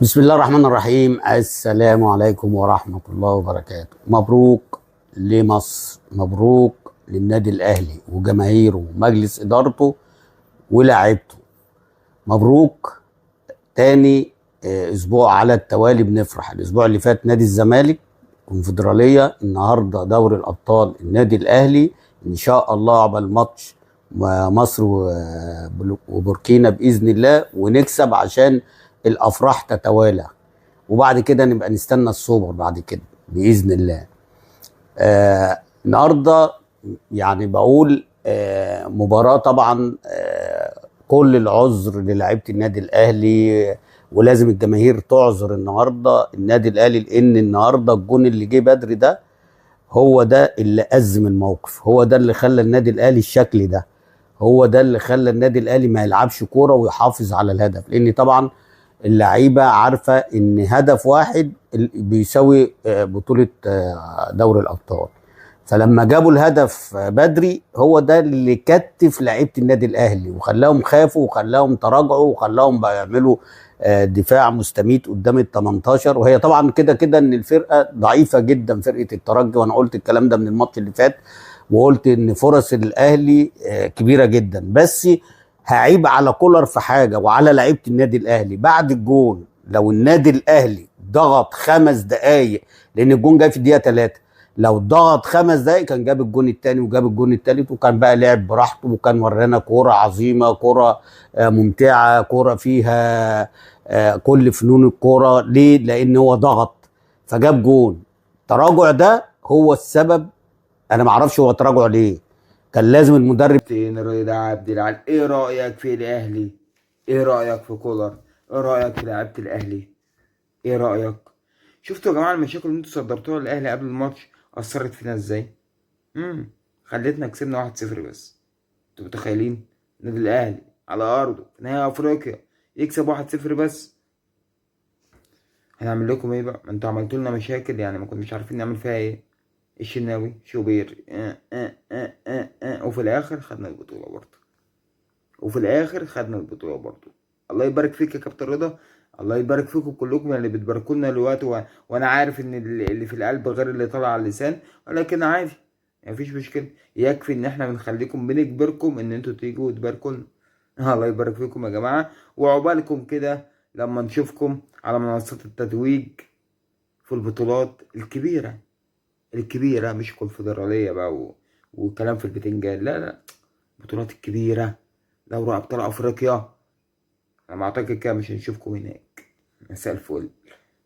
بسم الله الرحمن الرحيم. السلام عليكم ورحمة الله وبركاته. مبروك لمصر، مبروك للنادي الأهلي وجماهيره ومجلس إدارته ولاعيبته. مبروك تاني أسبوع على التوالي بنفرح. الأسبوع اللي فات نادي الزمالك كونفدرالية، النهاردة دوري الأبطال النادي الأهلي إن شاء الله عقبال ماتش مصر وبوركينا بإذن الله، ونكسب عشان الأفراح تتوالى، وبعد كده نبقى نستنى السوبر بعد كده بإذن الله. النهارده يعني بقول مباراة طبعا كل العذر للاعيبة النادي الأهلي، ولازم الجماهير تعذر النهارده النادي الأهلي، لأن النهارده الجون اللي جه بدري ده هو ده اللي أزم الموقف، هو ده اللي خلى النادي الأهلي الشكل ده، هو ده اللي خلى النادي الأهلي ما يلعبش كورة ويحافظ على الهدف، لأن طبعا اللعيبة عارفة إن هدف واحد بيساوي بطولة دوري الأبطال. فلما جابوا الهدف بدري هو ده اللي كتف لعيبة النادي الأهلي وخلاهم خافوا وخلاهم تراجعوا وخلاهم بقى يعملوا دفاع مستميت قدام ال 18. وهي طبعا كده كده إن الفرقة ضعيفة جدا، فرقة الترجي، وأنا قلت الكلام ده من الماتش اللي فات، وقلت إن فرص الأهلي كبيرة جدا. بس هعيب على كولر في حاجة وعلى لعيبة النادي الأهلي بعد الجون. لو النادي الأهلي ضغط 5 دقايق، لأن الجون جاي في الدقيقة 3، لو ضغط 5 دقايق كان جاب الجون الثاني وجاب الجون الثالث، وكان بقى لعب براحته، وكان ورانا كورة عظيمة، كورة ممتعة، كورة فيها كل فنون الكورة. ليه؟ لأن هو ضغط فجاب جون. التراجع ده هو السبب. أنا معرفش هو تراجع ليه، كان لازم المدرب. رضا عبد العال، ايه رأيك في الاهلي؟ ايه رأيك في كولر؟ ايه رأيك في لعيبة الاهلي؟ ايه رأيك؟ شفتوا يا جماعة المشاكل اللي انتوا صدرتوها للاهلي قبل الماتش اثرت فينا ازاي؟ خلتنا كسبنا 1-0 بس. انتوا متخيلين النادي الاهلي على ارضه في نهائي افريقيا يكسب 1-0 بس؟ هنعمل لكم ايه بقى؟ ما انتوا عملتوا لنا مشاكل، يعني ما كناش عارفين نعمل فيها ايه. الشناوي، شوبير، وفي الاخر خدنا البطولة برضه. وفي الاخر خدنا البطولة برضه. الله يبارك فيك يا كابتن رضا، الله يبارك فيكم كلكم اللي بتباركوا لنا دلوقتي، وانا عارف ان اللي في القلب غير اللي طالع على اللسان، ولكن عادي مفيش مشكلة. يكفي ان احنا بنخليكم، بنجبركم ان انتوا تيجوا وتباركوا لنا. الله يبارك فيكم يا جماعة، وعقبالكم كده لما نشوفكم على منصات التتويج في البطولات الكبيرة. الكبيرة مش كونفدرالية بقى وكلام في البتنجان، لا لا، البطولات الكبيرة، دوري أبطال أفريقيا. أنا ما أعتقد كده مش هنشوفكم هناك. مساء الفل.